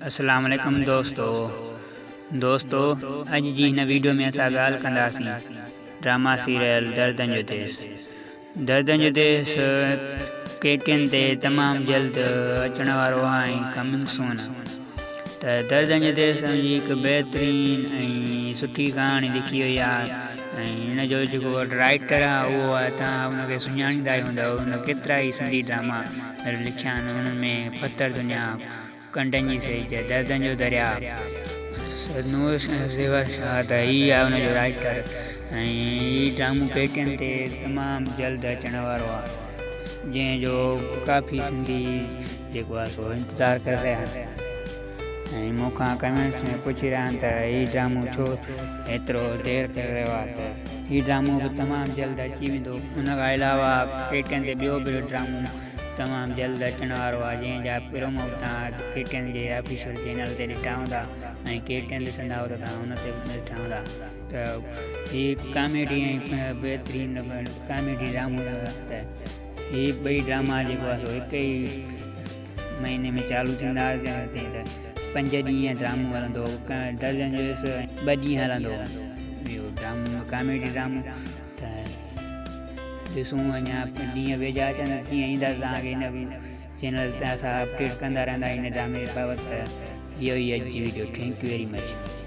اسلام عليڪم دوستو دوستو اڄ جي هن ويڊيو ۾ اسان ڳالهه ڪنداسين ڊراما سيريل دردن جو ديس دردن جو ديس ڪي ٽي اين تي تمام جلد اچڻ وارو آهي ۽ ڪمنگ سون ته دردن جو ديس جي هڪ بهترين ۽ سٺي ڪهاڻي لکي وئي آهي ۽ هن جو جيڪو رائٽر آهي اهو آهي تان ان کي سڃاڻيندا ئي هوندؤ هن ڪيترا ئي سنڌي ڊراما لکيا آهن انهن ۾ پٿر دنيا ڪنڊن جي سيج، دردن جو درياء، نور زيور شاهه ته هي آهي ان جو رائيٽر ۽ هي ڊرامو ڪي ٽي اين تي تمام جلد اچڻ وارو آهي جنهن جو ڪافي سنڌي جيڪو آهي سو انتظار ڪري رهيا آهن ۽ مون کان ڪمينٽس ۾ پڇي رهيا آهن ته هي ڊرامو ڇو ايترو دير ڪري رهيو آهي ته هي ڊرامو به تمام جلد اچي ويندو ان کان علاوه ڪي ٽي اين تي ٻيو به ڊرامو تمام جلد اچڻ وارو آهي جنهن جا پرومو به توهان ڪي ٽي اين جي آفيشل چينل تي ڏٺا هوندا ۽ ڪي ٽي اين ڏسندا هو ته توهان ان تي به ڏٺا هوندا ته هي ڪاميڊي ۽ بهترين ڪاميڊي ڊرامو ته هي ٻئي ڊراما جيڪو آهي سو هڪ ئي مهيني ۾ چالو ٿيندا ته پنج ڏينهن ڊرامو هلندو درجن جو ٻه ڏينهن هلندو اهو ڊرامو ڪاميڊي ڊرامو ته ڏسون اڃا ڏينهن ويجها اچن ته ڪيئن ايندا توهان کي هن چينل تي اسان اپڊيٽ ڪندا رهندا هن ڊرامي بابت ته اهو ئي اڄ جي video thank you very much.